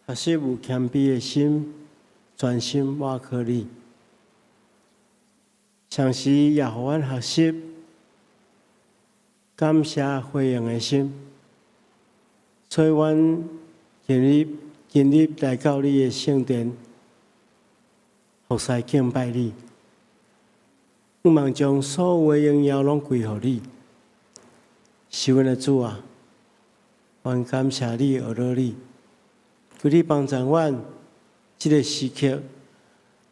學習有謙卑的心，專心倚靠你。同時也予阮學習感謝回應的心，所以阮今日今日來到你的聖殿，服侍敬拜你。向望將所有的榮耀攏歸予你，是阮的主啊！阮感謝你，阿羅你，求你幫助阮這个時刻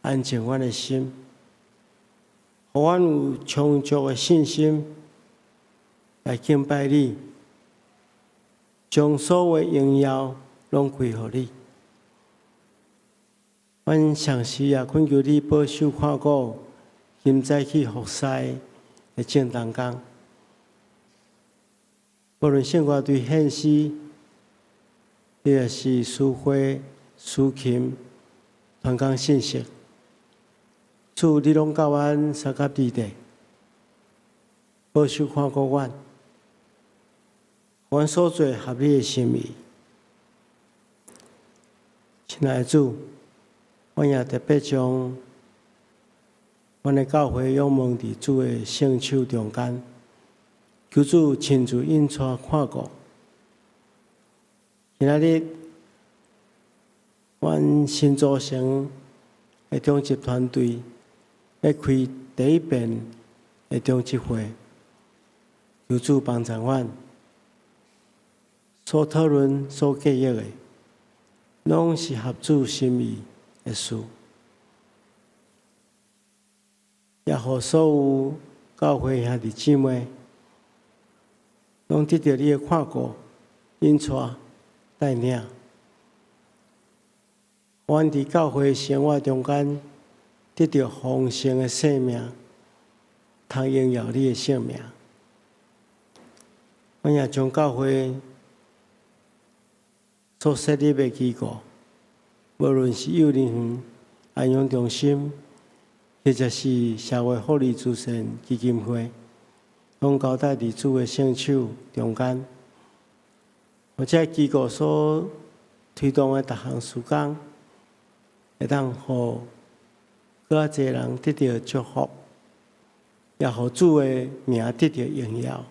安靜阮的心，予阮有充足的信心來敬拜你，將所有的榮耀攏歸予你。阮同時也懇求你保守看顧，今早去服侍的眾同工，無論聖歌隊獻詩，或者是司會、司琴、傳講信息，主你攏佮阮相佮佇咧，保守看顧阮，阮所做合你的心意。親愛的主，阮也特別將阮的教會仰望佇主的聖手中間，求主親自引帶看顧。今仔日，阮新組成的長執團隊欲開第一遍的長執會，求主幫助阮所討論、所計劃的，攏是合主心意的事。也予所有教會兄弟姊妹，攏得著你的看顧、引帶、帶領。阮佇教會生活中間，得著豐盛的生命，通榮耀你的聖名。阮也將教會所設立的機構，無論是幼兒園、安養中心，或者是社會福利慈善基金會，攏交代佇主的聖手中間。予這機構所推動的逐項事工，會當予閣較濟人得著祝福，也予主的名得著榮耀。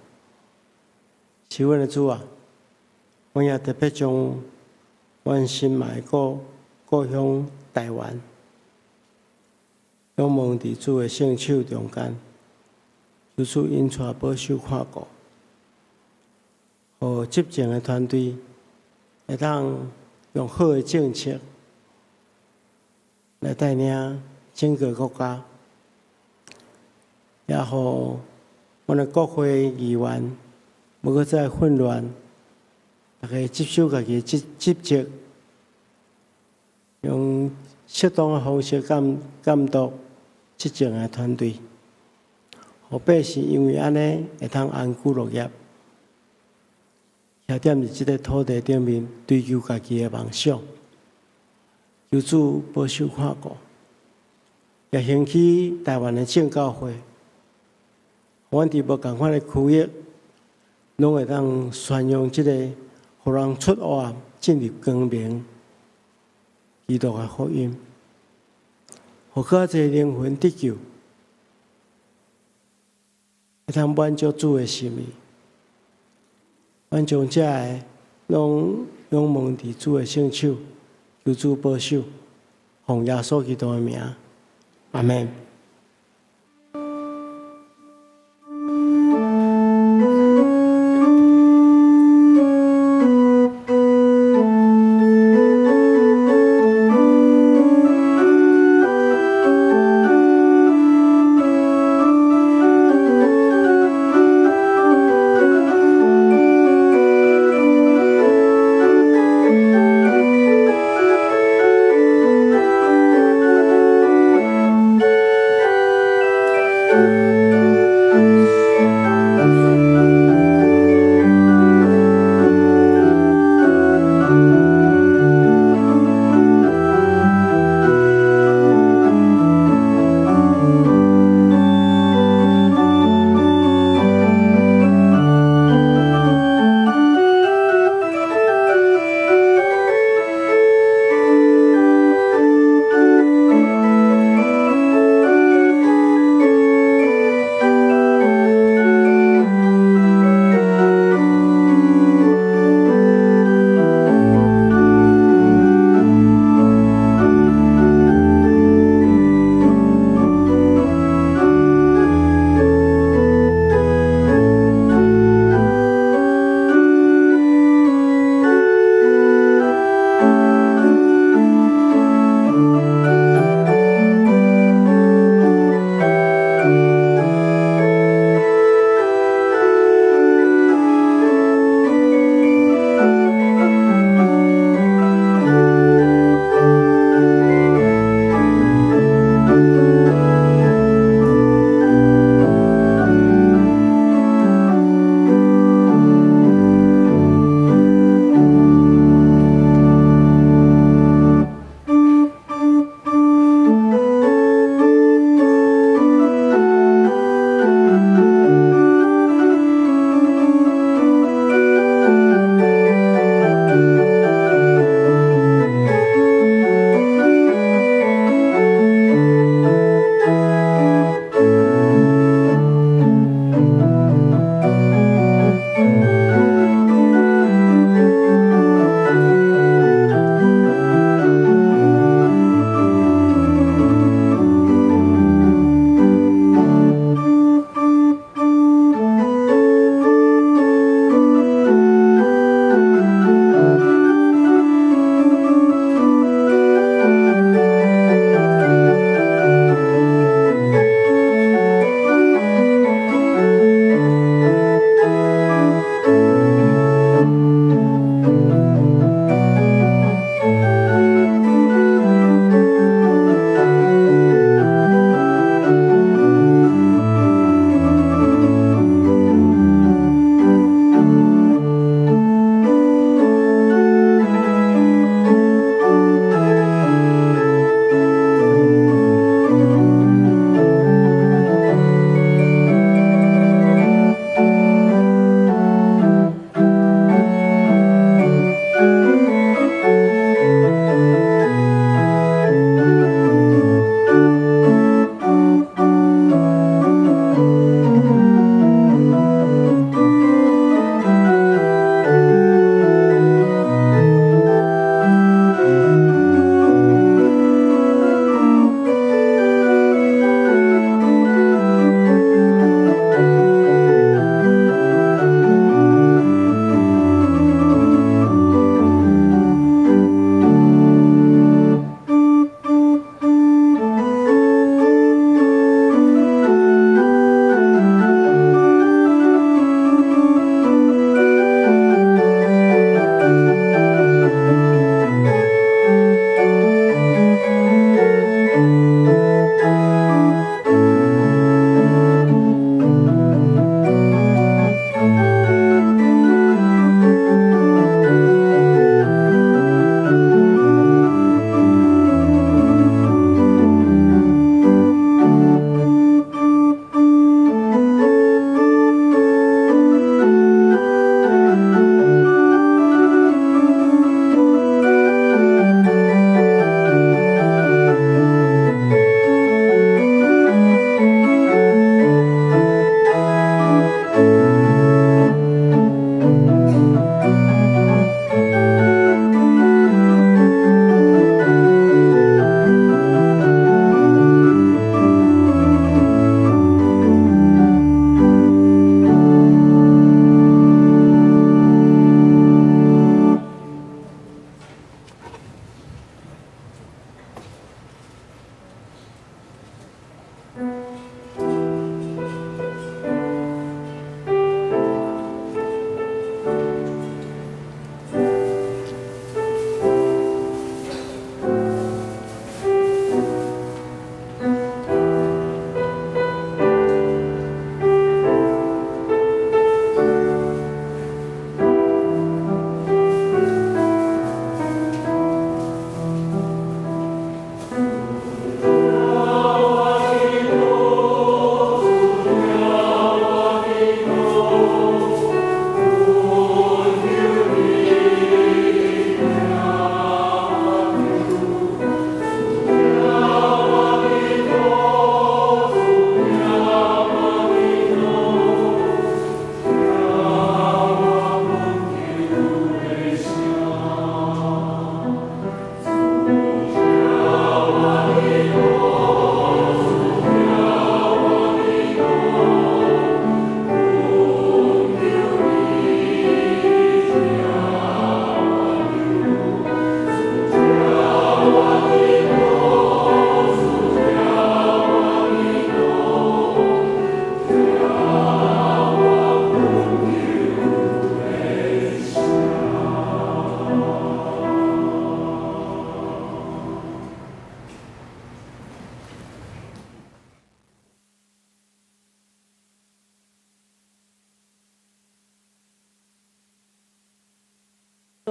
是阮的主啊，阮也特別將阮心愛的故鄉台灣，仰望佇主的聖手中間，求主引帶保守看顧，予執政的團隊會當用好的政策來帶領整個國家，也予阮的國會議員無閣再混亂，逐家執守家己的職責，用適當的方式監督執政的團隊，予百姓因為按呢會通安居樂業，徛踮佇這个土地頂面追求家己的夢想。求主保守看顧，也興起台灣的正教會，阮佇無仝款的區域，攏會當宣揚這個，予人出黑暗進入光明，基督的福音，予較濟靈魂得救，會通滿足主的心意。阮將這个攏仰望佇主的聖手，求主保守，奉耶穌基督的名，阿們。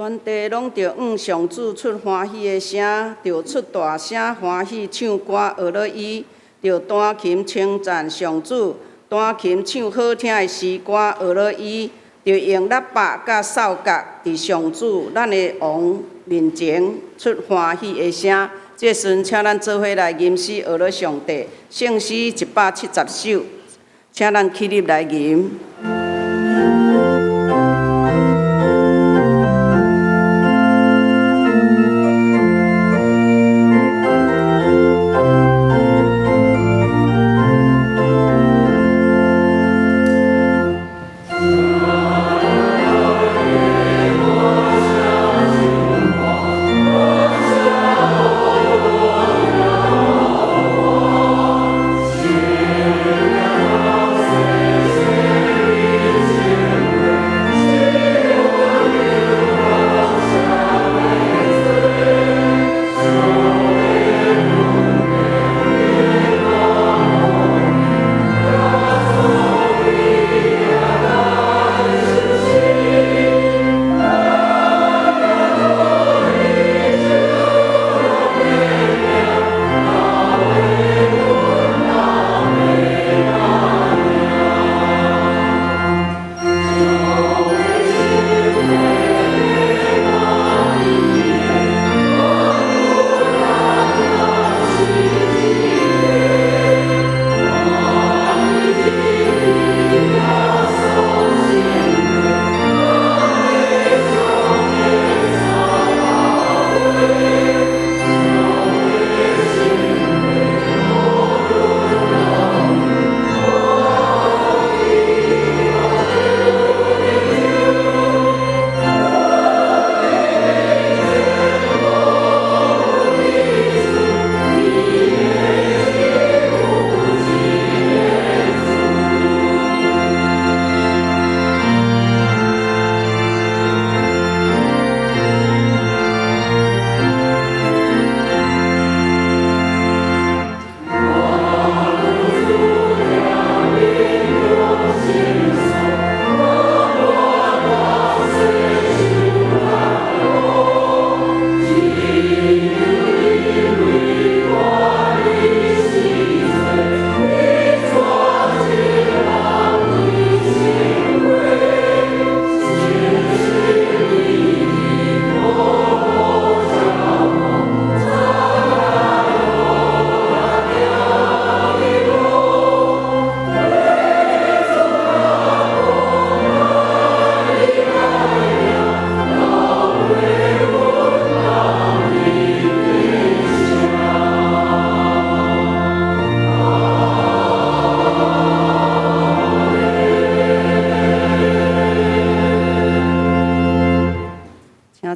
全地攏著向上主出歡喜的聲，著出大聲歡喜唱歌學樂伊，著彈琴稱讚上主，彈琴唱好聽的詩歌學樂伊，著用喇叭佮哨角佇上主咱的王面前出歡喜的聲。這時陣，請咱做伙來吟詩學樂上帝，聖詩170首，請咱起立來吟。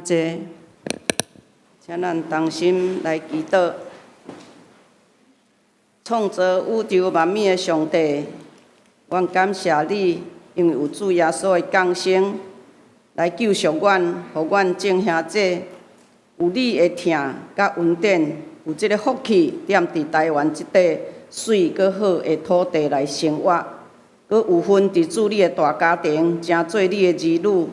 請坐，請咱同心來祈禱。創造宇宙萬物的上帝，阮感謝你，因為有主耶穌的降生來救贖阮，予阮眾兄弟有你的疼佮恩典，有這个福氣，踮佇台灣這塊媠閣好的土地來生活，閣有份佇主你的大家庭，成做你的兒女。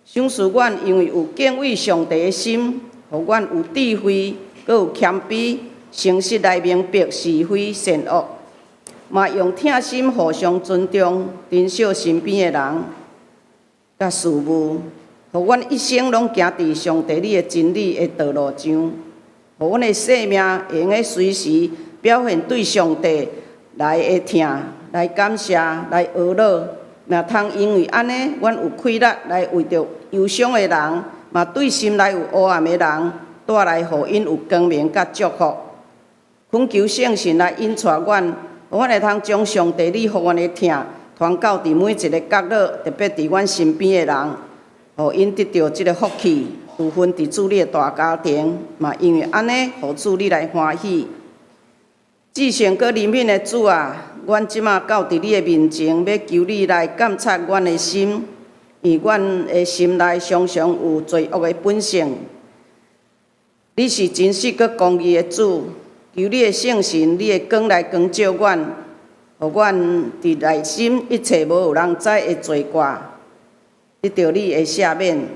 賞賜阮，因為有敬畏上帝的心，予阮有智慧，閣有謙卑，誠實來明白是非善惡，嘛用疼心互相尊重，珍惜身邊的人佮事物，予阮一生攏行佇上帝你的真理的道路上，予阮的生命會用得隨時表現對上帝來的疼，來感謝，來呵咾。若通因為按呢，阮有氣力來為著憂傷的人，嘛對心內有黑暗的人，帶來予𪜶有光明佮祝福。懇求聖神來引帶阮，予阮會通將上帝你予阮的疼傳到佇每一个角落，特別佇阮身邊的人，予𪜶得著這个福氣，有份佇主你的大家庭，嘛因為按呢，予主你來歡喜。至聖閣憐憫的主啊，阮這馬到佇你的面前，欲求你來監察阮的心，因為阮的心內常常有罪惡的本性。你是真實閣公義的主，求你的聖神、你的光來光照阮，予阮佇內心一切無有人知的罪過，得著你的赦免。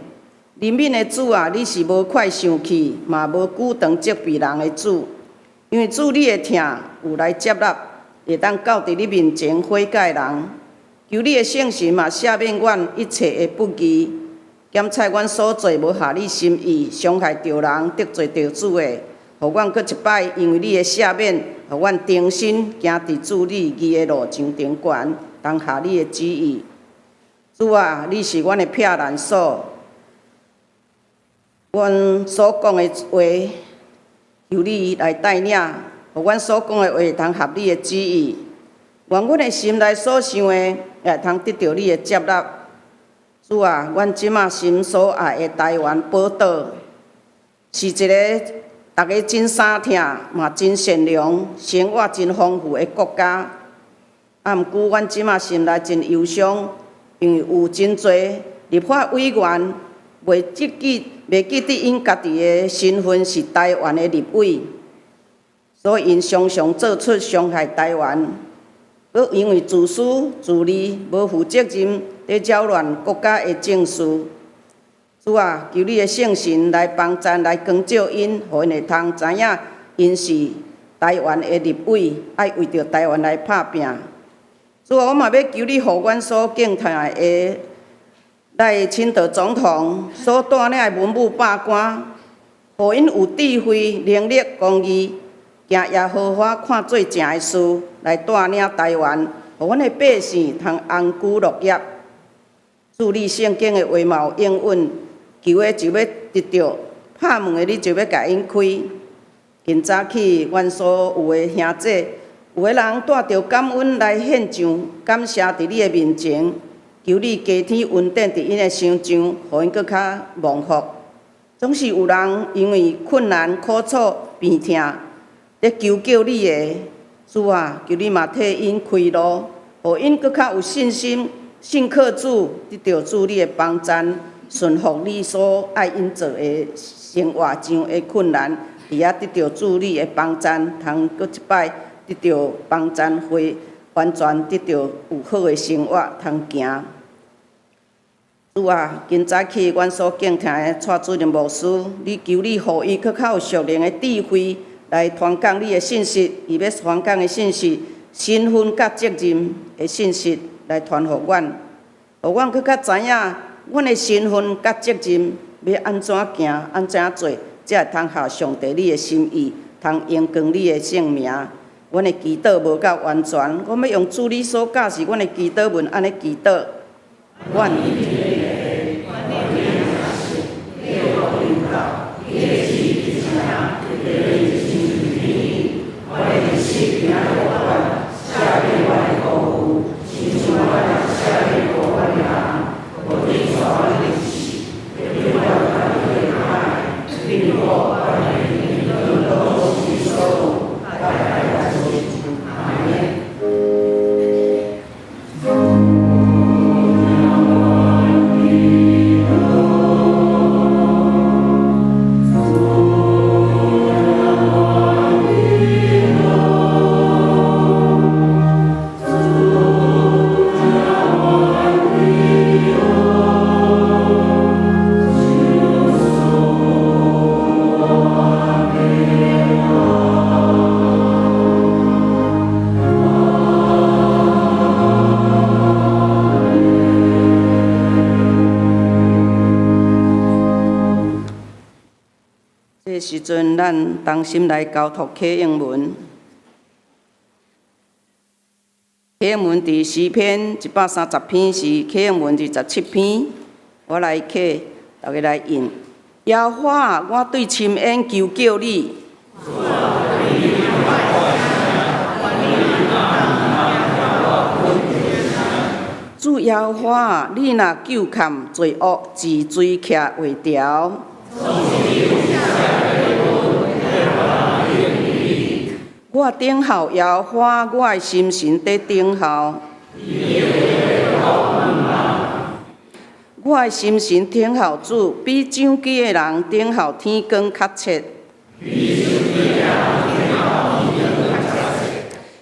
憐憫的主啊，你是無快生氣，嘛無久長責備人的主。因為主你的疼有來接納，會當到佇你面前悔改的人。求你的聖神嘛赦免阮一切的不義，檢採阮所做無合你心意、傷害著人、得罪著主的，予阮閣一擺，因為你的赦免，予阮重新行佇主你義的路上頂懸，通合你的旨意。主啊，你是阮的避難所。阮所講的話，求你來帶領，予阮所講的話會通合你的旨意。願阮的心內所想的，也會通得著你的接納。主啊，阮這馬心所愛的台灣寶島，是一个逐家真相疼，嘛真善良，生活真豐富的國家。啊，毋過阮這馬心內真憂傷，因為有真濟立法委員袂記得𪜶家己的身份是台灣的立委，所以𪜶常常做出傷害台灣，閣因為自私自利、無負責任，佇擾亂國家的政事。主啊，求你的聖神來幫贊、來光照𪜶，予𪜶會通知影，𪜶是台灣的立委，愛為著台灣來拍拚。主啊，我嘛欲求你，予阮所敬疼的賴清德總統所帶領的文武百官，予𪜶有智慧、能力、公義，行耶和華看做正的事，來帶領台灣，予阮的百姓通安居樂業。主你聖經的話嘛有應允，求的就欲得著，拍門的你就欲共𪜶開。今早起，阮所有的兄弟，有的人帶著感恩來獻上，感謝佇你的面前。求你加添恩典佇𪜶的身上，予𪜶閣較蒙福。總是有人因為困難、苦楚、病痛，咧求叫你的主啊，求你嘛替𪜶開路，予𪜶閣較有信心，信靠主，得著主你的幫贊，順服你所愛𪜶做的生活上的困難，佇遐得著主你的幫贊，通閣一擺得著幫贊，會完全得著有好的生活通行。主啊，今早起阮所敬疼的蔡主任牧師，你求你予伊閣較有屬靈的智慧來傳講你的信息，伊欲傳講的信息，身份佮責任的信息來傳予阮，予阮閣較知影阮的身份佮責任欲按怎行，按怎做，才會通合上帝你的心意，通榮光你的聖名。阮的祈禱無夠完全，我欲用主你所教示阮的祈禱文按呢祈禱。阮。這個時陣，咱同心來交託啟應文。啟應文佇詩篇130篇是啟應文27篇，我來啟，逐家來應。耶和華，我對深淵求叫你。主耶和華，你若糾崁罪惡，治罪徛袂牢。我等候耶和華，我的心神佇等候。我的心神等候主，比掌機的人等候天光較切。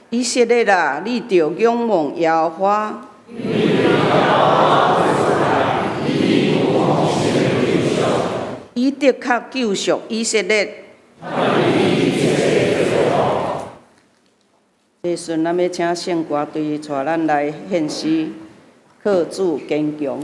以色列啊，你著仰望耶和華。伊的確救贖以色列。這時陣，咱欲請聖歌隊帶咱來獻詩，靠主堅強。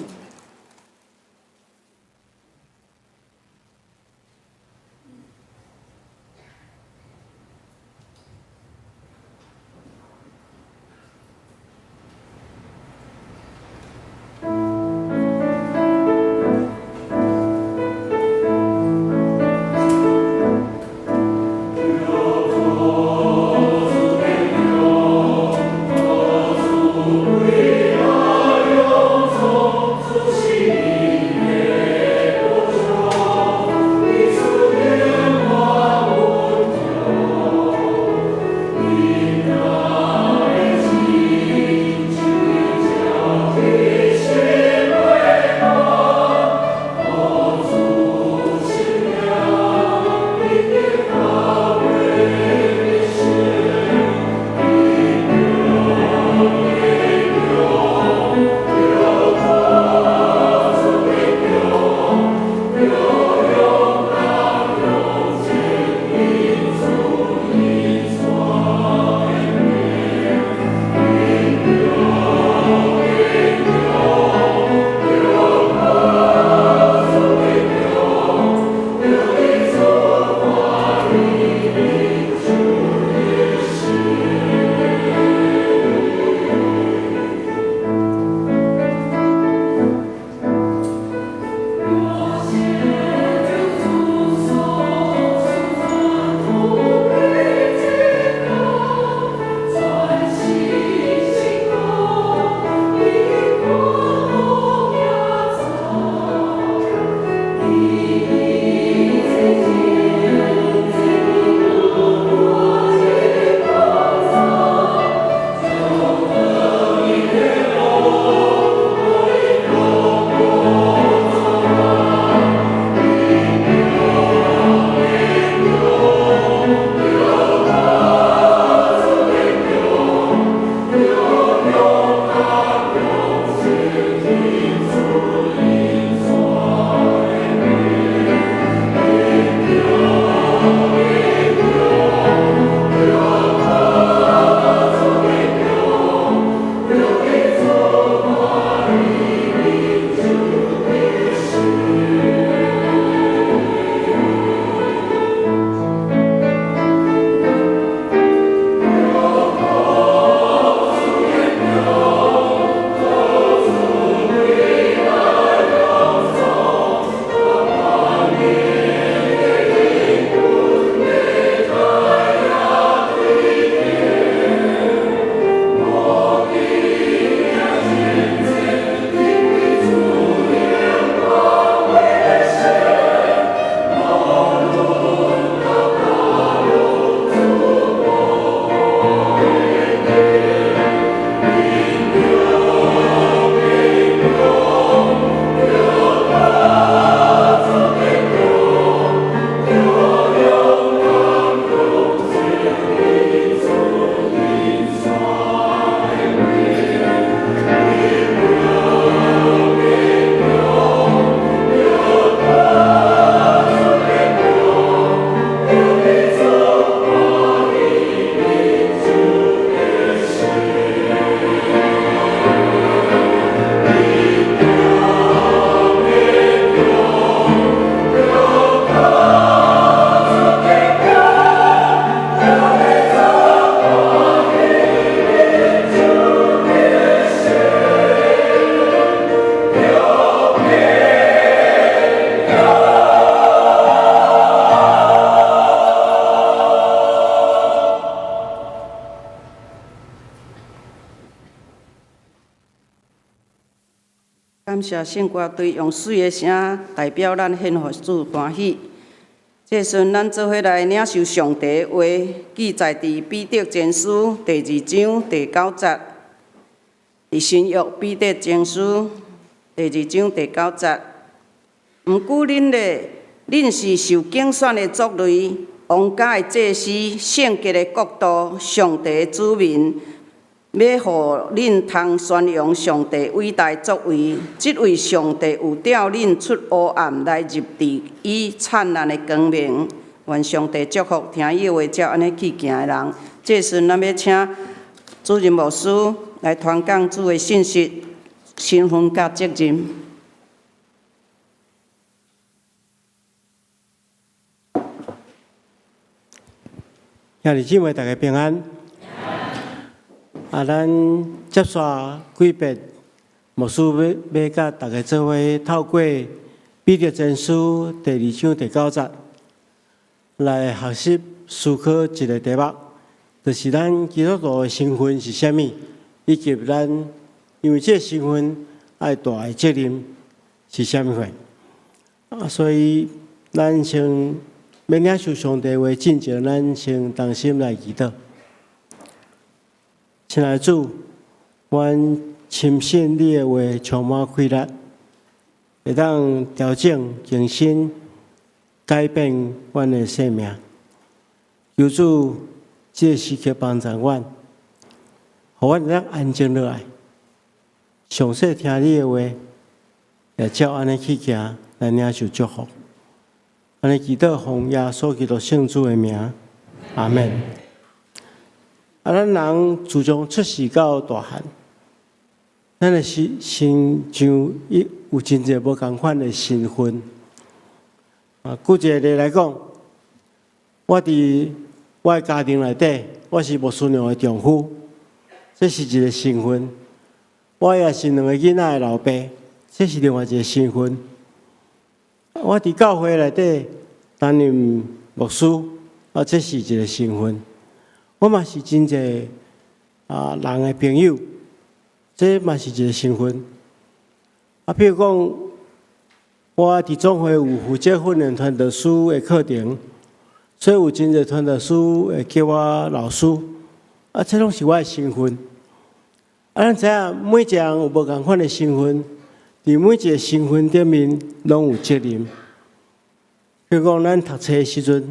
感謝聖歌隊用媠的聲代表咱獻予主歡喜。這時陣，咱做伙來領受上帝的話，記載佇彼得前書第二章第九節。佇新約彼得前書第二章第九節。毋過恁咧，恁是受揀選的族類，王家的祭司，聖潔的國度，上帝的子民。欲予恁通宣揚上帝偉大作為，這位上帝有召恁出黑暗來入佇伊燦爛的光明。願上帝祝福聽伊的話照按呢去行的人。這時咱欲請主任牧師來傳講主的信息、身份佮責任。兄弟姊妹，大家平安。啊，咱接紲幾遍，牧師欲欲佮大家做伙透過彼得前書第二章第九節來學習思考一个題目，就是咱基督徒的身份是啥物，以及咱因為這个身份愛帶的責任是啥物貨。啊，所以咱先欲領受上帝話進前，咱先同心來祈禱。親愛的主，阮深信你的話充滿氣力，會當調整、更新、改變阮的生命。求主這个時刻幫助阮，予阮會當安靜落來，詳細聽你的話，也照按呢去行，來領受祝福。按呢祈禱奉耶穌基督聖主的名，阿們。啊，咱人自從出世到大漢，咱的身身上有真濟無仝款的身份。啊，舉一个例來講，我佇我的家庭內底，我是牧師娘的丈夫，這是一个身份。我也是兩个囡仔的老爸，這是另外一个身份。我佇教會內底擔任牧師，啊，這是一个身份。我嘛是真濟啊人的朋友，這嘛是一个身份。啊，比如講，我佇總會有負責訓練傳道師的課程，所以有真濟傳道師會叫我老師。啊，這攏是我的身份。啊，咱知影每一个人有無仝款的身份，佇每一个身份頂面攏有責任。比如講，咱讀冊的時陣，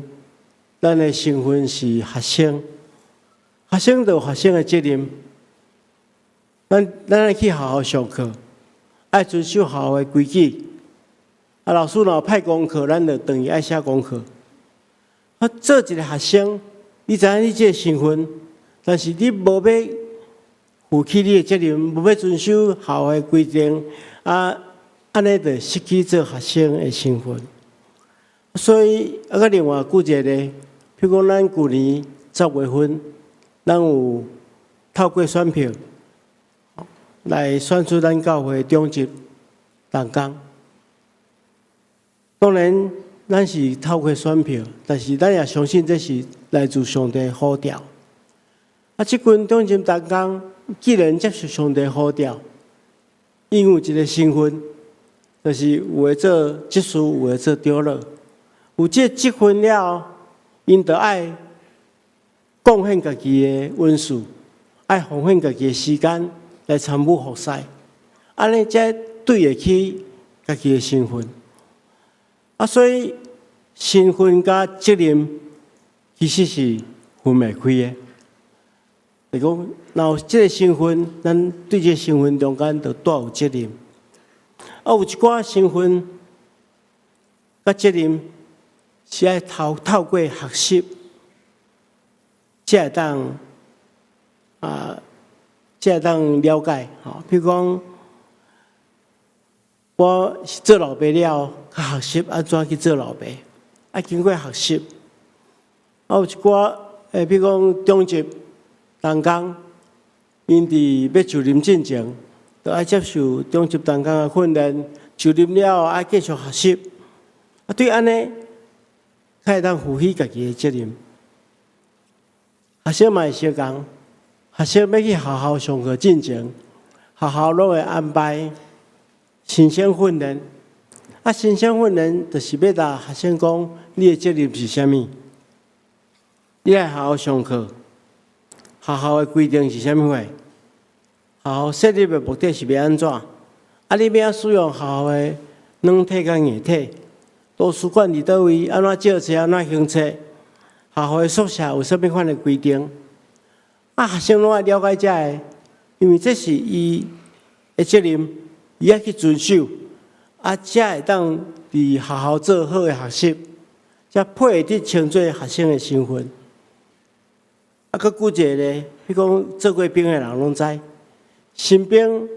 咱的身份是學生。學生就有學生的責任，咱愛去學校上課，愛遵守學校的規矩。啊，老師若派功課，咱就轉去愛寫功課。啊，做一个學生，你知影你這个身份，但是你無欲負起你的責任，無欲遵守學校的規定，啊，按呢就失去做學生的身份。所以，啊，閣另外舉一个例，比如講，咱舊年10月份，咱有透過選票來選出咱教會長執同工。當然，咱是透過選票，但是咱也相信這是來自上帝呼召。啊，這群長執同工既然接受上帝呼召，𪜶有一个身份，就是有的做執事，有的做長老。有這個職分了後，𪜶就愛貢獻家己的恩賜，愛奉獻家己的時間來參與服侍，按呢才對得起家己的身份。啊，所以身份佮責任其實是分袂開的。就講，若有這个身份，咱對這个身份中間就帶有責任。啊，有一寡身份佮責任是愛透過學習，才會當啊，才會當了解吼。比如講，我是做老爸了，較學習按怎去做老爸，愛經過學習。啊，有一寡比如講長執同工，𪜶佇欲就任進前，都愛接受長執同工的訓練，就任了後愛繼續學習。啊，對按呢，才會當負起家己的責任。學生嘛會相仝，學生欲去學校上課進前，學校攏會安排新生訓練。啊，新生訓練就是欲共學生講，你的責任是啥物？你愛學校上課，學校的規定是啥物貨？學校設立的目的是欲按怎？啊，你欲按怎使用學校的軟體佮硬體？圖書館佇佗位？按怎借冊？按怎還冊？學校的宿舍有啥物款的規定？啊，學生攏愛了解這个，因為這是伊的責任，伊愛去遵守，啊，才會當佇學校做好的學習，才配得稱做學生的身份。啊，閣舉一個例，比如講做過兵的人攏知，新兵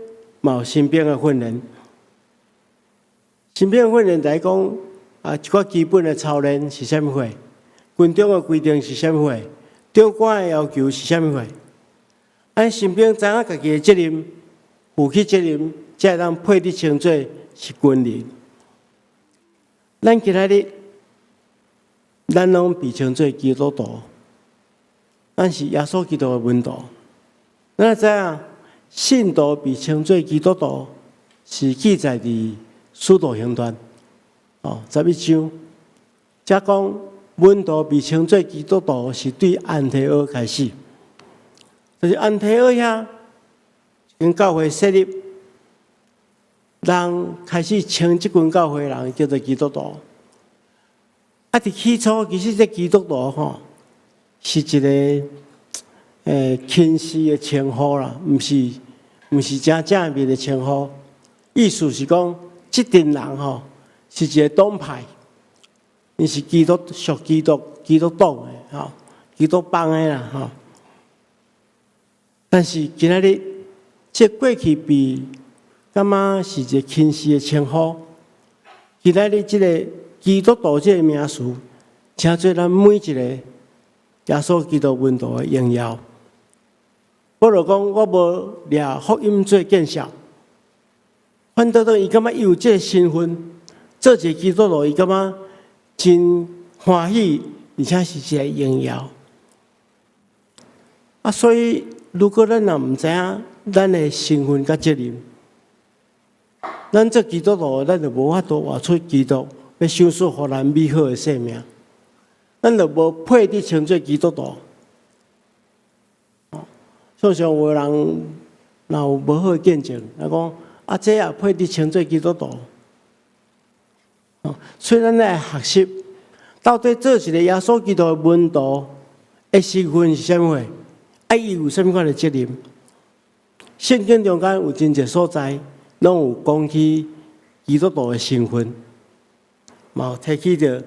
嘛有新兵的訓練。新兵訓練來講，啊，一寡基本的操練是啥物貨？軍中的規定是啥物貨？長官的要求是啥物貨？按新兵知影家己的責任，負起責任，才會當配得稱做是軍人。咱今仔日，咱攏被稱做基督徒，咱是耶穌基督的門徒。咱知影，信徒被稱做基督徒，是記載佇使徒行傳，哦，11章。才講門徒被稱做基督徒，是對安提阿開始，就是安提阿遐間教會設立，人開始稱這群教會人叫做基督徒。啊，佇起初其實這基督徒吼是一個輕視的稱呼啦，毋是誠正面的稱呼。意思是講，這陣人吼是一個黨派，𪜶是基督屬基督基督黨的吼，基督幫的啦吼。但是今仔日，這過去被感覺是一個輕視的稱呼。今仔日這個基督徒這個名詞，成做咱每一個耶穌基督門徒的榮耀。保羅講：我無掠福音做見笑。反倒倒，伊感覺伊有這個身份，做一個基督徒，伊感覺真歡喜，而且是一個榮耀。啊，所以如果咱若毋知影咱的身份佮責任，咱做基督徒，咱就無法度活出基督欲賞賜予咱美好的生命，咱就無配得稱做基督徒。常常有人若有無好的見證，來講啊，這也配得稱做基督徒。所以咱來學習，到底做一個耶穌基督的門徒的身份是啥物貨？啊，伊有啥物款的責任？聖經中間有真濟所在，攏有講起基督徒的身份，嘛有提起著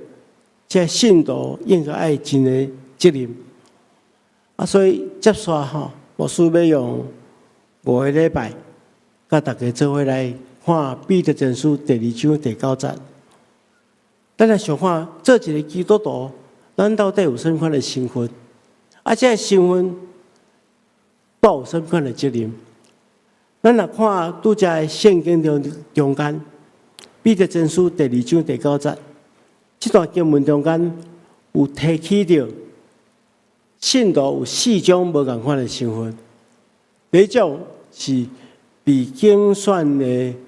這信徒應該愛盡的責任。啊，所以接續吼，牧師欲用五個禮拜，佮大家做伙來看彼得前書第二章第九節。咱來想看，做一個基督徒，咱到底有啥物款的身份？啊，這個身份帶有啥物款的責任？咱若看拄才的聖經中間，彼得前書第二章第九節，這段經文中間有提起著信徒有四種無仝款的身份。第一種是被揀選的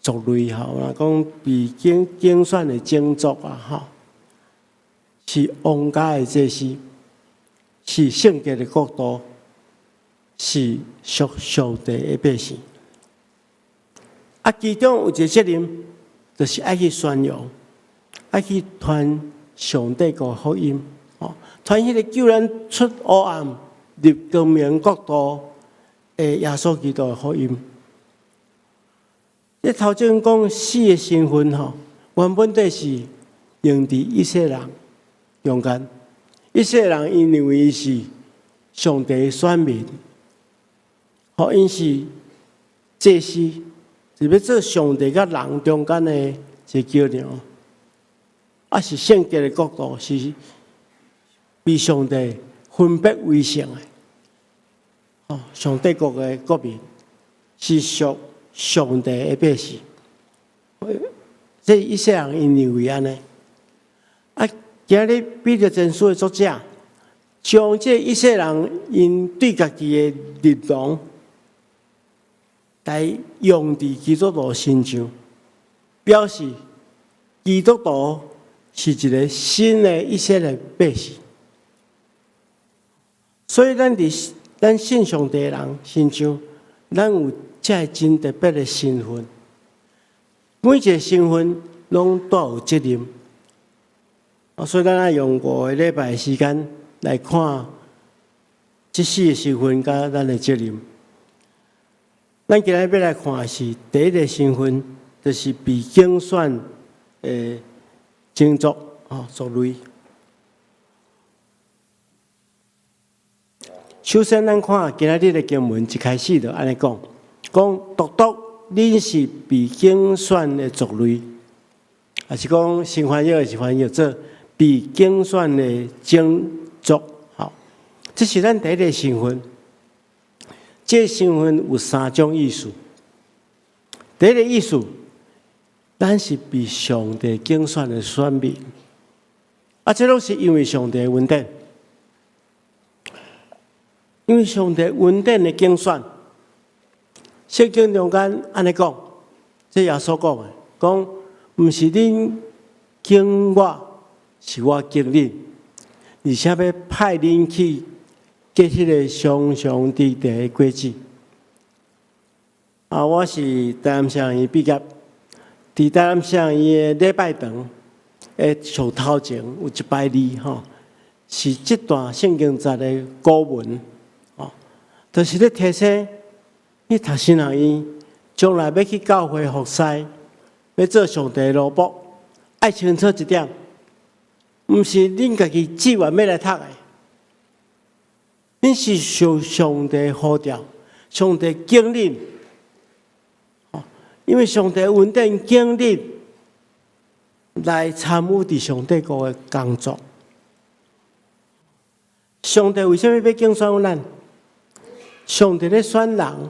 族類，吼，若講被揀選的種族啊，吼，是王家的祭司，是聖潔的國度，是屬上帝的百姓。啊，其中有一個責任，就是愛去宣揚，愛去傳上帝國福音，哦，傳彼個救咱出黑暗入光明國度的耶穌基督的福音。這頭前講四個身份吼，原本底是用佇以色列人中間，以色列人𪜶認為伊是上帝的選民，吼，𪜶是祭司，是欲做上帝佮人中間的一個橋梁，啊，是聖潔的國度，是被上帝分別為聖的，哦，上帝國的國民是屬上帝的百姓，這以色列人𪜶認為按呢。啊，今日彼得前書的作者將這以色列人𪜶對家己的認同來用佇基督徒身上，表示基督徒是一個新的以色列百姓。所以，咱佇咱信上帝的人身上，咱有這个真特別的身份。每一個身份攏帶有責任。啊，所以咱愛用五個禮拜的時間來看，這四個身份佮咱的責任。咱今日欲來看的是第一个身份，就是被揀選的種族吼族類。首先，咱看今仔日的經文一開始就按呢講，講獨獨恁是被揀選的族類，抑是講新翻譯是翻譯做被揀選的種族。吼，這是咱第一个身份。這个身份有三種意思。第一个意思，咱是被上帝揀選的選民，啊，這攏是因為上帝的恩典，因為上帝恩典的揀選。聖經中間按呢講，這耶穌講的，講毋是恁揀我，是我揀恁，而且欲派恁去結彼个常常直直的果子。啊，我是台南商學院畢業，佇台南商學院的禮拜堂的上頭前有一排字吼，是這段聖經節的古文，吼，就是咧提醒你讀神學院，將來欲去教會服侍，欲做上帝的奴僕，愛清楚一點，毋是恁家己志願欲來讀的。恁是受上帝呼召，上帝揀恁，因為上帝恩典揀恁來參與佇上帝國的工作。上帝為啥物欲揀選咱？上帝咧選人，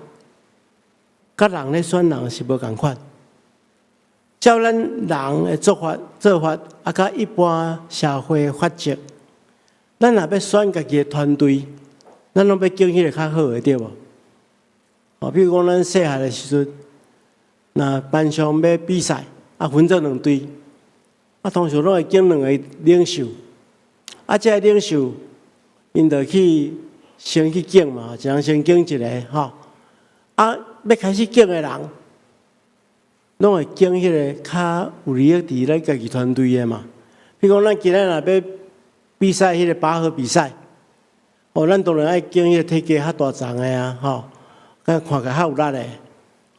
佮人咧選人是無仝款。照咱人的做法，啊，佮一般社會法則，咱若欲選家己的團隊，咱攏欲揀彼个較好的，對無？哦，比如講，咱細漢的時陣，若班上欲比賽，啊，分做兩隊，啊，通常攏會揀兩個領袖，啊，這个領袖，𪜶就去先去揀嘛，一人先揀一个吼，啊，欲開始揀的人，攏會揀彼个較有利益佇咱家己團隊的嘛。比如講，咱今仔若欲比賽彼个拔河比賽。哦，咱當然愛揀彼个體格較大叢的啊，吼，佮看起來較有力的，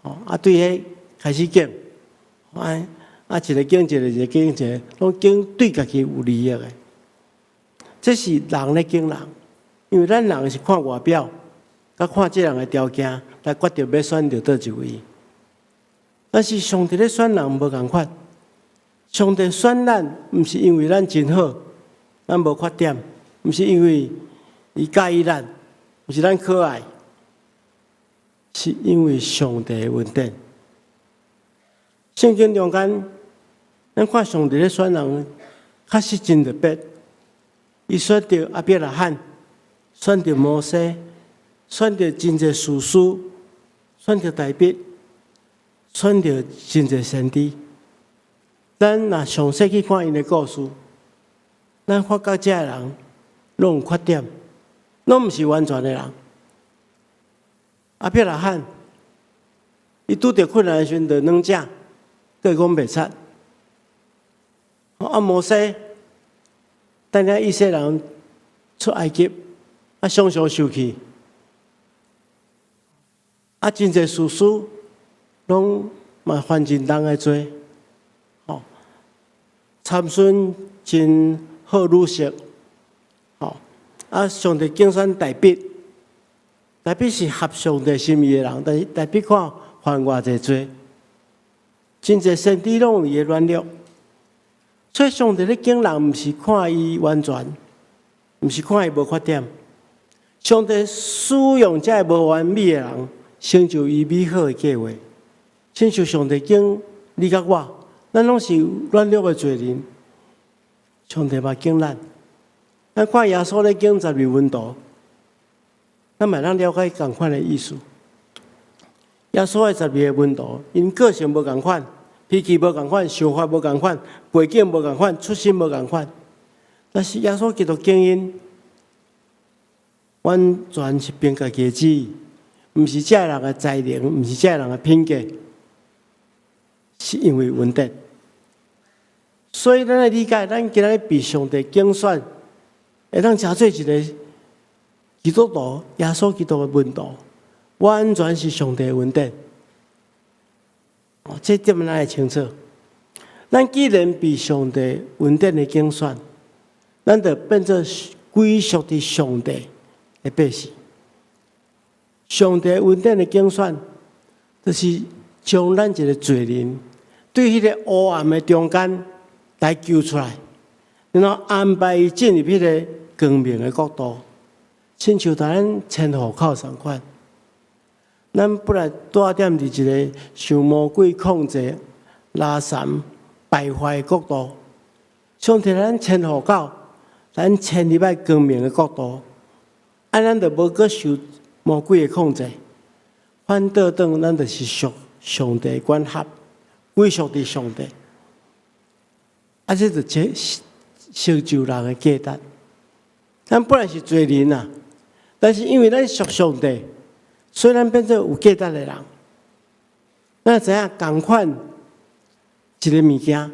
吼，啊，對彼開始揀，啊，啊，一个揀一个，一個揀一个，攏揀對家己有利益的。這是人咧揀人，因為咱人是看外表，佮看這人的條件來決定欲選著佗一位。但是上帝咧選人無仝款，上帝選咱，毋是因為咱真好，咱無缺點，毋是因為伊佮意咱，毋是咱可愛，是因為上帝的恩典。聖經中間，咱看上帝咧選人，確實真特別。伊選著亞伯拉罕，選著摩西，選著真濟士師，選著大衛，選著真濟先知。咱若詳細去看𪜶的故事，咱發覺這个人攏有缺點，攏毋是完全的人。亞伯拉罕，伊拄著困難的時陣，就軟食，閣講袂出。啊，摩西，帶領以色列人出埃及，啊，常常受氣。啊，真濟士師攏嘛犯真重的罪。吼，參孫真好女色。吼，啊，上帝揀選大衛，大衛是合上帝心意的人，但是大衛看犯偌濟罪，真濟先知攏有伊的軟弱，所以上帝咧揀人，毋是看伊完全，毋是看伊無缺點。上帝使用這个無完美的人，成就伊美好的計劃。親像上帝揀你佮我，咱攏是軟弱的罪人，上帝嘛揀咱。咱看耶穌咧揀十二門徒，咱嘛通了解仝款的意思。耶穌的十二个門徒，𪜶個性無仝款，脾氣無仝款，想法無仝款，背景無仝款，出身無仝款。但是耶穌基督揀𪜶，完全是憑家己的旨意，毋是這个人的才能，毋是這个人的品格，是因為恩典。所以咱愛理解，咱今仔日被上帝揀選，會當成做一個基督徒，耶穌基督的門徒，完全是上帝的恩典。哦，這點咱會清楚。咱既然被上帝恩典的揀選，咱就變做歸屬佇上帝的百姓。上帝恩典的揀選，就是將咱一个罪人對彼个黑暗的中間來救出來，然後安排伊進入彼个光明的國度，親像咱遷戶口仝款。咱本來蹛踮佇一个受魔鬼控制、拉散、敗壞的國度，上帝咱遷戶口，咱遷入來光明的國度，啊，咱就無閣受魔鬼的控制，反倒轉咱就是屬上帝管轄，歸屬佇上帝。啊，這就這成就人的價值。咱本來是罪人啊，但是因為咱屬上帝，所以咱變做有價值的人。咱知影仝款一个物件，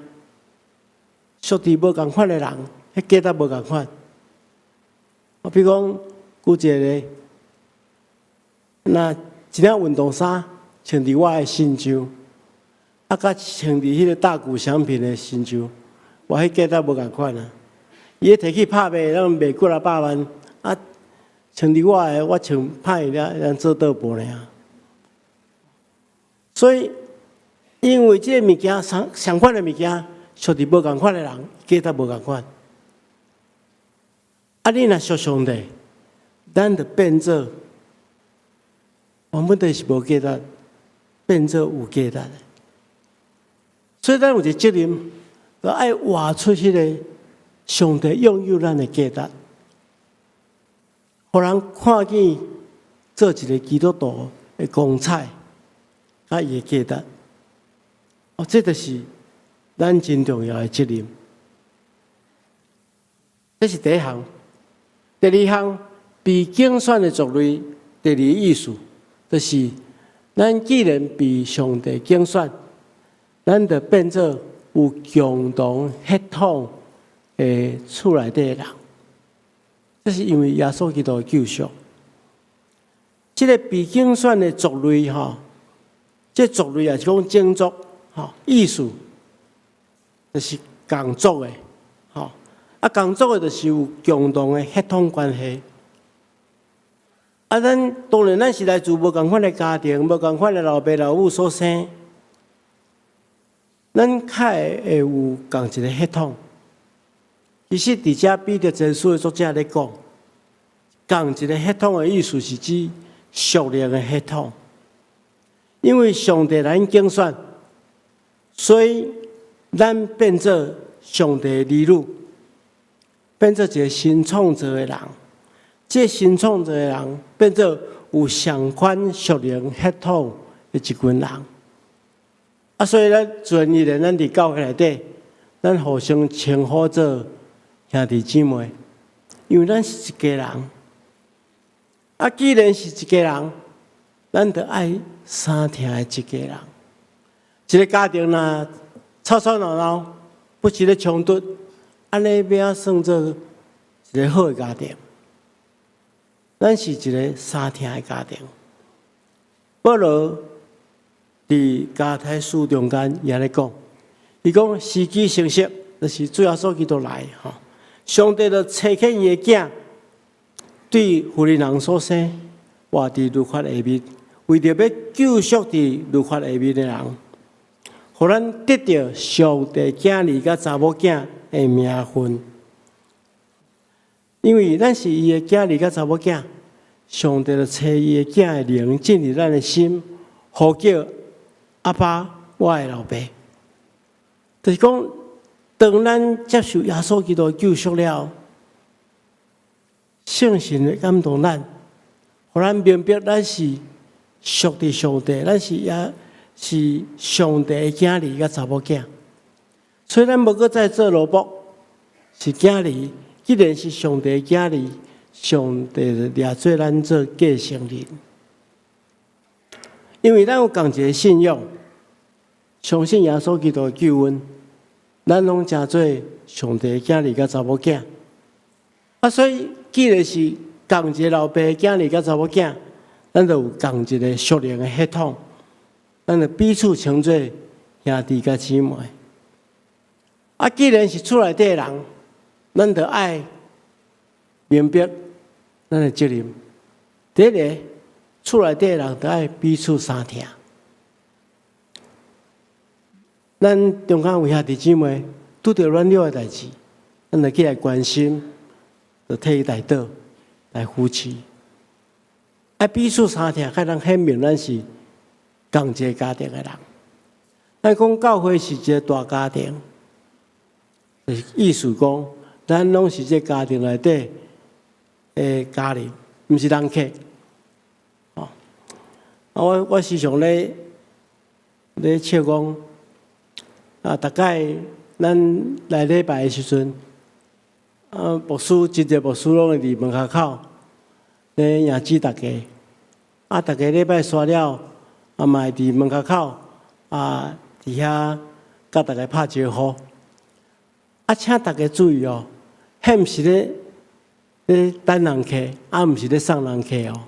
屬佇無仝款的人，彼價值無仝款。我比如講，舉一个例，若一領運動衫穿佇我的身上，啊，佮穿佇彼个大谷翔平的身上，我彼價值無仝款啊。伊彼摕去拍賣，攏賣幾若百萬，啊，穿佇我的，我穿歹了，咱做倒盤爾。所以，因為這个物件相相款的物件，屬佇無仝款的人，價值無仝款。啊，你若屬上帝，咱就變做原本就是無價值，變做有價值的。所以咱有一個責任，就愛活出彼个上帝擁有咱的價值，予人看見做一个基督徒的光彩，佮伊的價值。哦，這就是咱真重要的責任。這是第一項。第二項，被揀選的族類，第二個意思，就是咱既然被上帝揀選，咱就變做有共同血統的厝內底的人。這是因為耶穌基督的救贖。這个被揀選的族類，吼，這族類也是講種族，吼，意思就是仝族的，吼。啊，仝族的就是有共同的血統關係。啊，咱當然咱是來自無仝款的家庭，無仝款的老爸老母所生，咱較會有仝一个血統。其實佇遮彼得前書的作者咧講，仝一个血統的意思是指屬靈的血統，因為上帝咱揀選，所以咱變做上帝的兒女，變做一个新創造的人。這新創造的人變做有相款屬靈血統的一群人。啊，所以咱自然而然，咱佇教會內底，咱互相稱呼做兄弟姊妹，因為咱是一家人。啊，既然是一家人，咱就愛相疼的一家人。一个家庭若吵吵鬧鬧，不時咧衝突，按呢欲按怎算做一个好的家庭？咱是一个相疼的家庭。保羅佇加拉太書中間也咧講，伊講時機成熟，就是主耶穌基督來吼，上帝就差遣伊的囝，對婦人人所生，活佇律法下面，為著欲救贖佇律法下面的人，予咱得著上帝囝兒佮查某囝的名分。因為咱是伊的囝兒佮查某囝，上帝就差伊的囝的靈進入咱的心，呼叫阿爸，我的老爸。就是講，當咱接受耶穌基督的救贖了，聖神會感動咱，予咱明白咱是屬佇上帝，咱是也是上帝的囝兒佮查某囝，所以咱無閣再做奴僕，是囝兒。既然是上帝的囝兒，上帝就掠做咱做繼承人，因為咱有仝一个信仰，相信耶穌基督的救恩，咱攏成做上帝的囝兒佮查某囝。啊，所以既然是仝仝一个老爸的囝兒佮查某囝，咱就有仝一个屬靈的血統，咱就彼此稱做兄弟佮姊妹。啊，既然是厝內底的人，咱就愛明白咱的責任。第一个，厝內底的人就愛彼此相疼。咱中間有兄弟姊妹拄著軟弱的代誌，咱就起來關心，就替伊代禱來扶持。愛彼此相疼，才能顯明咱是仝一個家庭的人。咱講教會是一個大家庭，就是意思講，咱攏是這家庭內底的家人，毋是人客。哦，啊，我時常咧笑講，啊，逐擺咱來禮拜的時陣，啊，牧師真濟牧師攏會佇門跤口咧迎接大家。啊，逐家禮拜煞了，啊嘛會佇門跤口啊，佇遐佮大家拍招呼。啊，請大家注意哦，彼毋是咧等人客，啊，毋是咧送人客哦，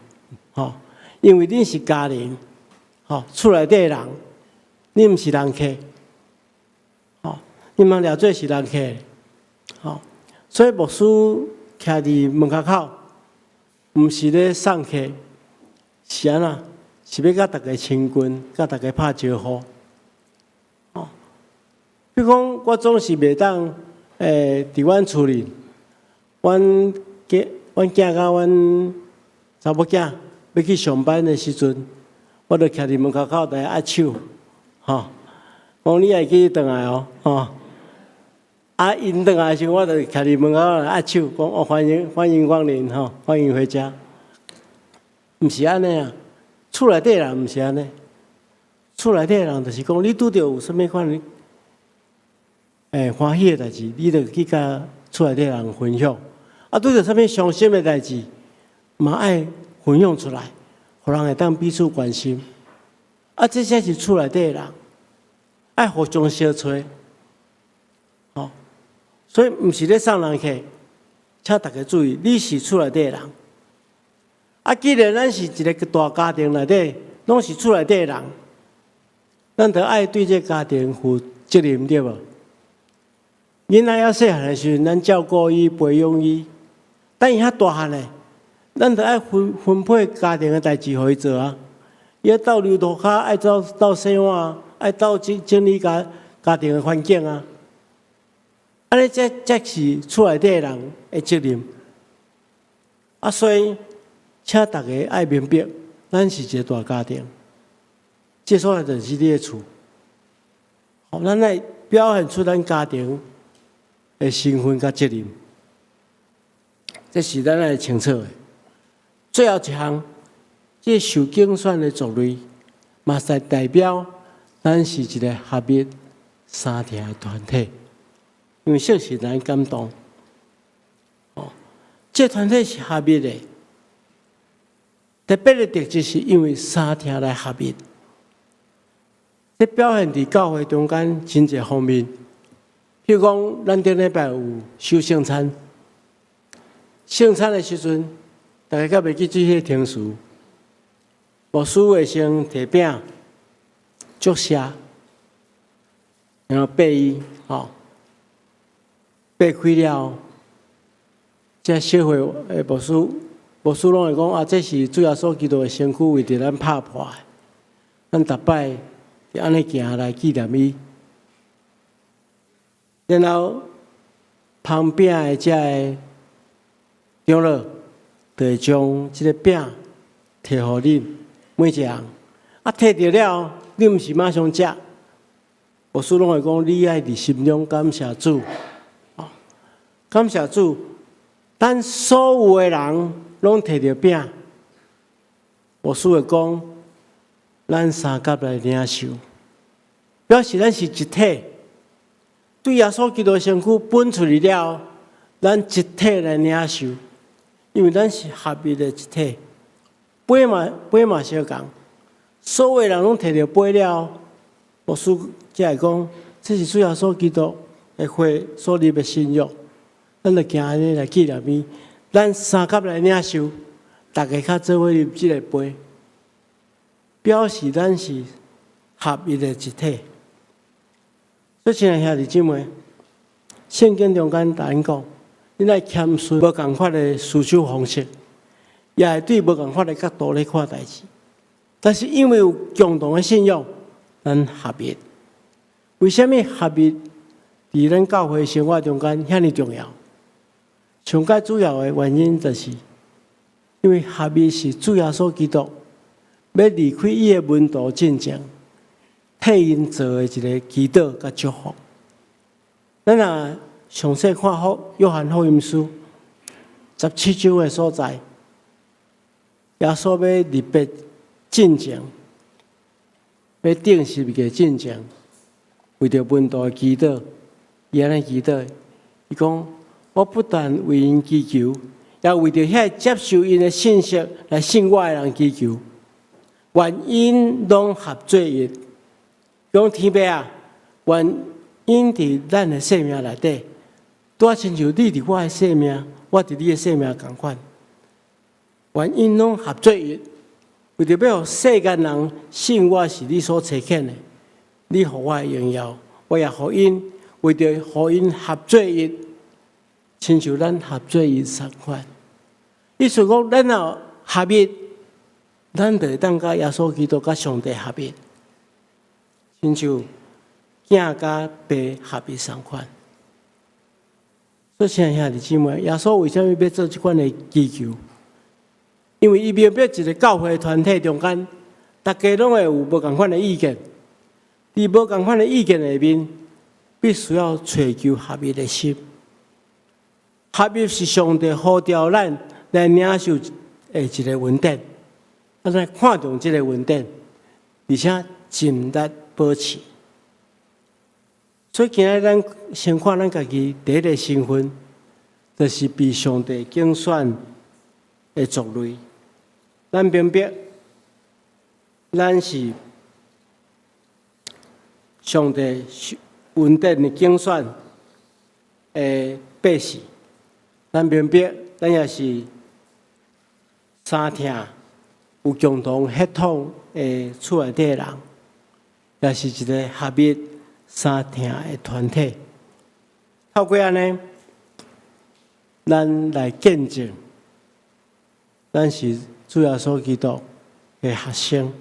吼，因為恁是家人，吼，厝內底的人，恁毋是人客，吼，你毋通掠做是人客，吼，所以牧師徛佇門跤口，毋是咧送客，是按怎？是欲佮大家親近，佮大家拍招呼，吼。比如講，我總是袂當，佇阮厝裡，阮囝佮阮查某囝欲去上班的時陣，我就徛佇門跤口來握手，吼，講你愛記轉來哦，吼。啊，𪜶轉來的時陣，我就徛佇門口來握手，講哦，歡迎歡迎光臨，吼，歡迎回家。毋是按呢啊，厝內底人毋是按呢，厝內底人就是講，你拄著有啥物款的歡喜的代誌，你就去佮厝內底人分享。啊，拄著啥物傷心的代誌，嘛愛分享出來，予人會當彼此關心。啊，這才是厝內底的人，愛互相相揣。吼，所以毋是咧送人客，請大家注意，你是厝內底的人。啊，既然咱是一个大家庭內底，攏是厝內底的人，咱就愛對這个家庭負責任，對無？囡仔猶細漢的時陣，咱照顧伊、培養伊。等伊較大漢咧，咱就愛分配家庭的代誌予伊做啊。伊愛鬥溜塗跤，愛鬥鬥洗碗，愛鬥整理家庭的環境啊。按呢，這是厝內底的人的責任。啊，所以請大家愛明白，咱是一个大家庭，這所在就是你的厝。好，咱來表現出咱家庭的身份佮責任，這是咱愛清楚的。最後一項，這受揀選的族類，嘛是代表咱是一个合一相疼的團體，因為聖神來感動。哦，這團體是合一的，特別的特質是因為相疼來合一，這表現佇教會中間真濟方面。譬如講，咱頂禮拜有守聖餐，聖餐的時陣，大家閣袂記做彼個程序，牧師會先提餅祝謝，然後擘伊，吼，擘開了，這小會的牧師，牧師攏會講啊，這是主耶穌基督的身軀為著咱拍破的，咱逐擺就按呢行來紀念伊。然後捧餅的這个長老，就會將這个餅提予恁每一個人。啊，提著了，你毋是馬上食。牧師攏會講，你愛佇心中感謝主，感謝主。當所有的人攏提著餅，牧師會講，咱相佮來領受，表示咱是一體。對耶穌基督身軀分出去了，咱一體來領受，因為咱是合一的一體。杯嘛杯嘛相仝，所有人攏提著杯了，牧師才會講，這是主耶穌基督的血所立的新約，咱就行按呢來紀念伊。咱相佮來領受，逐家較做伙啉這个杯，表示咱是合一的一體。所以，親愛兄弟姊妹，聖經中間共咱講，恁愛謙遜無仝款的思想方式，也會對無仝款的角度來看代誌。但是因為有共同的信仰，咱合一。為啥物合一？佇咱教會生活中間遐爾重要？上蓋主要的原因就是，因為合一是主耶穌基督欲離開伊的門徒進前，替𪜶做的一个祈禱佮祝福。咱若詳細看好約翰福音書17章的所在，耶穌欲離別進前，欲釘十字架進前，為著門徒的祈禱，伊按呢祈禱，伊講：我不但為𪜶祈求，也為著遐接受𪜶的信息來信我的人祈求，願𪜶攏合做一。講天父啊，願𪜶佇咱的生命內底，拄仔親像你佇我的生命，我佇你的生命仝款。願𪜶攏合做一，為著欲予世間人信我是你所差遣的，你予我的榮耀，我也予𪜶，為著予𪜶合做一，親像咱合做一仝款。意思講，咱若合一，咱就會當佮耶穌基督佮上帝合一，親像囝佮爸合一仝款。所以，親愛兄弟姊妹，耶穌為啥物欲做這款的祈求？因為伊明白一个教會團體中間，逐家攏會有無仝款的意見。佇無仝款的意見下面，必須要揣求合一的心。合一是上帝呼召咱來領受的一个恩典，咱來看重這个恩典，而且盡力保持。所以今仔日咱先看咱家己第一个身份，就是被上帝揀選的族類。咱明白，咱是上帝恩典的揀選的百姓。咱明白，咱也是三疼有共同血統的厝內底的人，也是一个合一相疼的團體。透過按呢，咱來見證，咱是主耶穌基督的學生。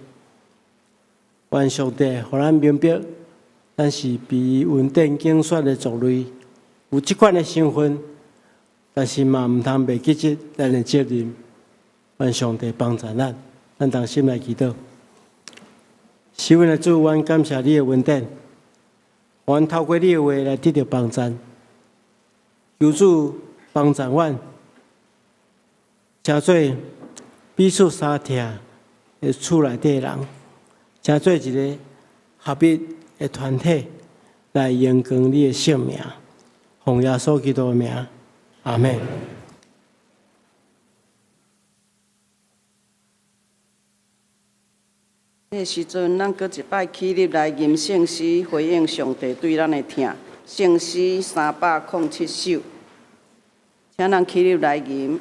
願上帝予咱明白，咱是被恩典揀選的族類，有這款的身份，但是嘛毋通袂記得咱的責任。願上帝幫助咱，咱同心來祈禱。是阮的主，阮感謝你的恩典，阮透過你的話來得著幫助。求主幫助阮，成做彼此相疼的厝內底人，成做一个合一的團體，來榮光你的聖名，奉耶穌基督的名，阿們。這个時陣，咱閣一擺起立來吟聖詩，回應上帝對咱的疼。聖詩307首，請咱起立來吟。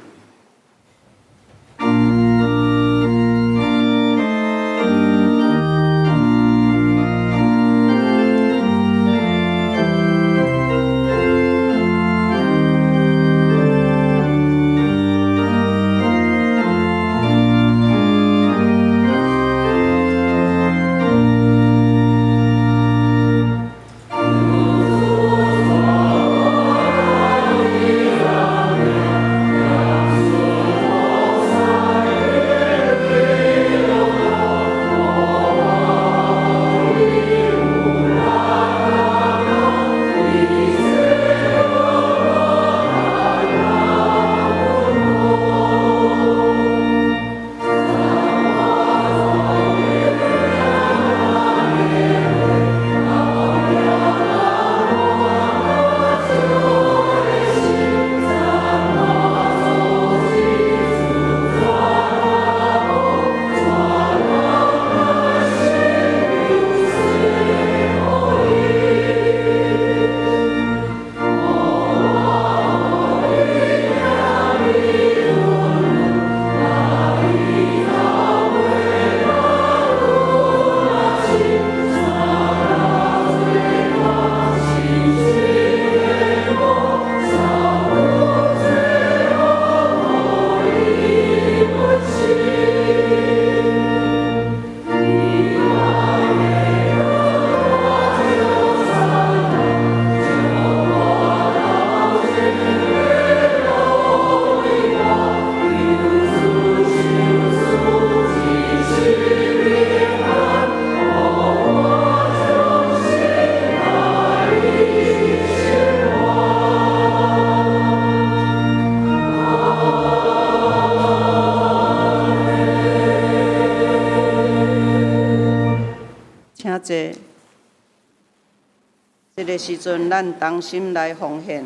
這个時陣，咱同心來奉獻。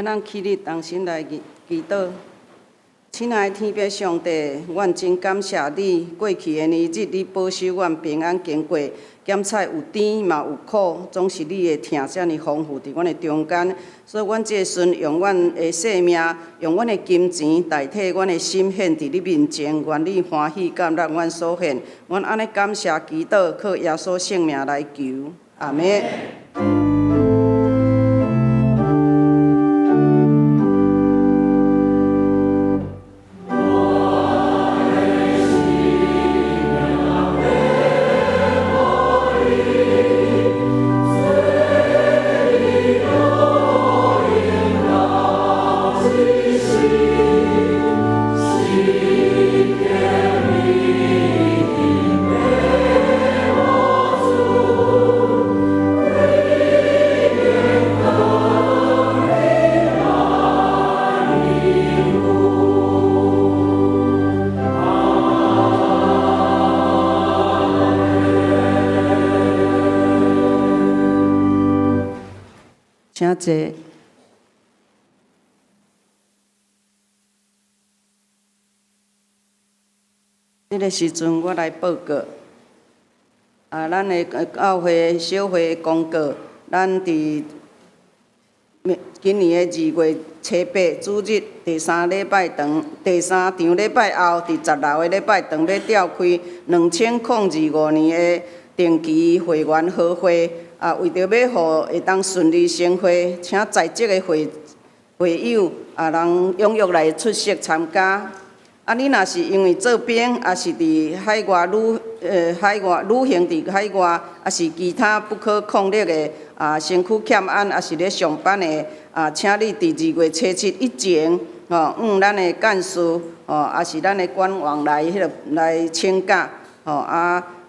咱起立，同心來祈祈禱。親愛的天父上帝，阮真感謝你，過去的年日你保守阮平安經過，檢採有甜嘛有苦，總是你的疼遮爾豐富佇阮的中間。所以，阮這個時陣用阮的性命，用阮的金錢代替阮的心獻佇你面前，願你歡喜接納阮所獻。阮按呢感謝祈禱，靠耶穌聖名來求，阿們。請坐。這个時陣，我來報告。啊，咱的教會小會公告，咱佇今年的2月7、8主日第三禮拜堂，第三場禮拜後，佇16个禮拜堂欲召開2025年的定期會員合會。啊，為著欲予會當順利成會，請在職的會會友啊，人踴躍來出席參加。啊，你若是因為做兵，抑是佇海外旅，海外旅行佇海外，抑是其他不可抗力的身軀欠安，抑是咧上班的，請你佇2月初7以前，吼，向咱的幹事，吼，抑是咱的官網來彼个來請假，吼，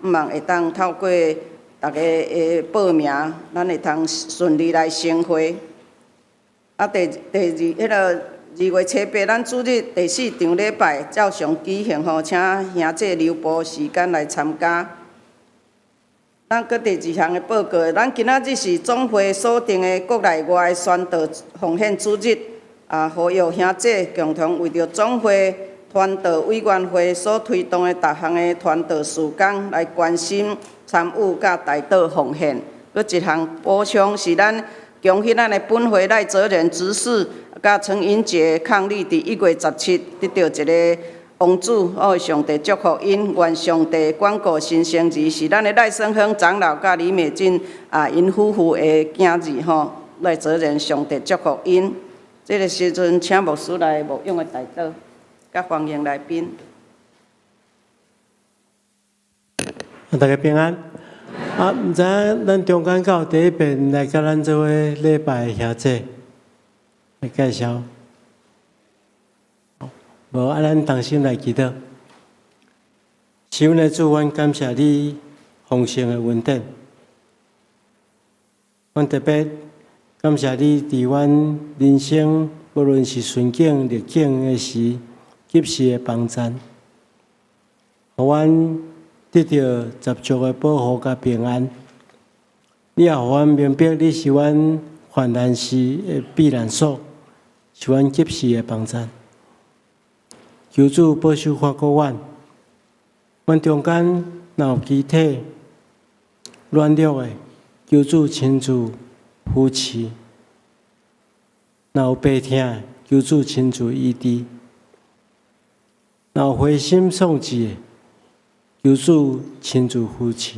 毋望會當透過逐家的報名，咱會通順利來成會。第二，彼个2月初8，咱主日第四場禮拜照常舉行吼，請兄弟留步時間來參加。咱閣第二項的報告，咱今仔日是總會所定的國內外宣道奉獻主日，呼籲兄弟共同為著總會傳道委員會所推動的逐項的傳道事工來關心、參與佮代禱奉獻。閣一項補充是咱恭喜咱的本會賴澤仁執事佮陳英傑伉儷佇1月17得著一个王子，哦，上帝祝福𪜶，願上帝管顧新生兒，是咱的賴生亨長老佮李美珍𪜶夫婦的囝兒吼，賴澤仁上帝祝福𪜶。這个時陣，請牧師來牧養的代禱，佮歡迎來賓。大家平安。毋知影咱中間敢有第一遍來佮咱做伙禮拜的兄弟來介紹。無，咱同心來祈禱。是阮的主，阮感謝你豐盛的恩典。阮特別感謝你，佇阮人生，無論是順境逆境的時，及時的幫贊，予阮得著十足的保護佮平安。你也予阮明白，你是阮患難時的避難所，是阮及時的幫贊。求主保守看顧阮，阮中間若有肢體軟弱的，求主親自扶持；若有病疼的，求主親自醫治；若有灰心喪志的，求主親自扶持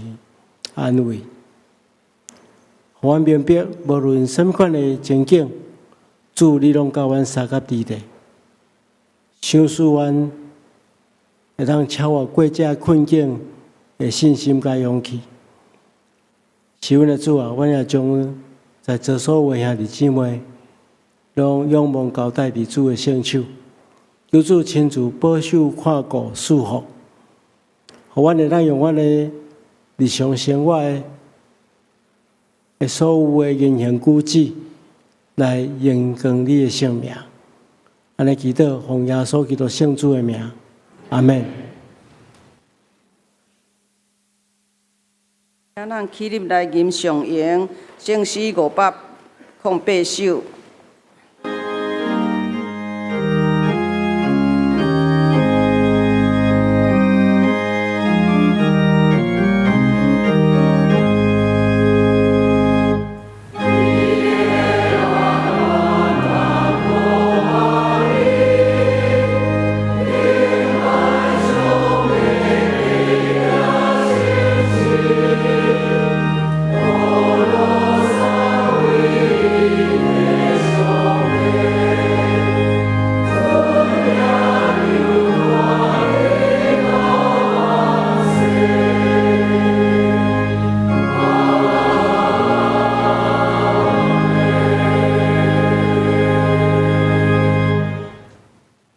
安慰。予阮明白，無論啥物款的情景，主你攏佮阮相佮佇咧。賞賜阮會當超越過這困境的信心佮勇氣。是阮的主啊，阮也將在座所有兄弟姊妹，攏仰望交代佇主的聖手，求主親自保守看顧賜福，予阮會當用阮的日常生活的所有的言行舉止，來榮光你的聖名。按呢祈禱，奉耶穌基督聖子的名，阿們。請咱起立來吟誦詠聖詩508首。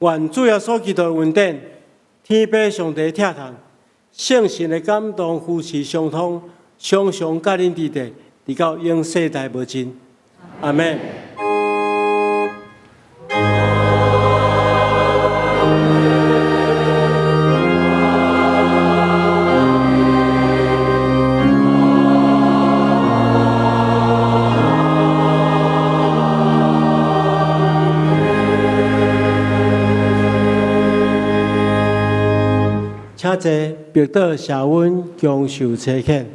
願主耶穌基督的恩典，天父上帝疼痛，聖神的感動扶持相通，常常佮恁佇咧，直到永世代無盡。阿們。請坐，默禱謝恩，享受差遣。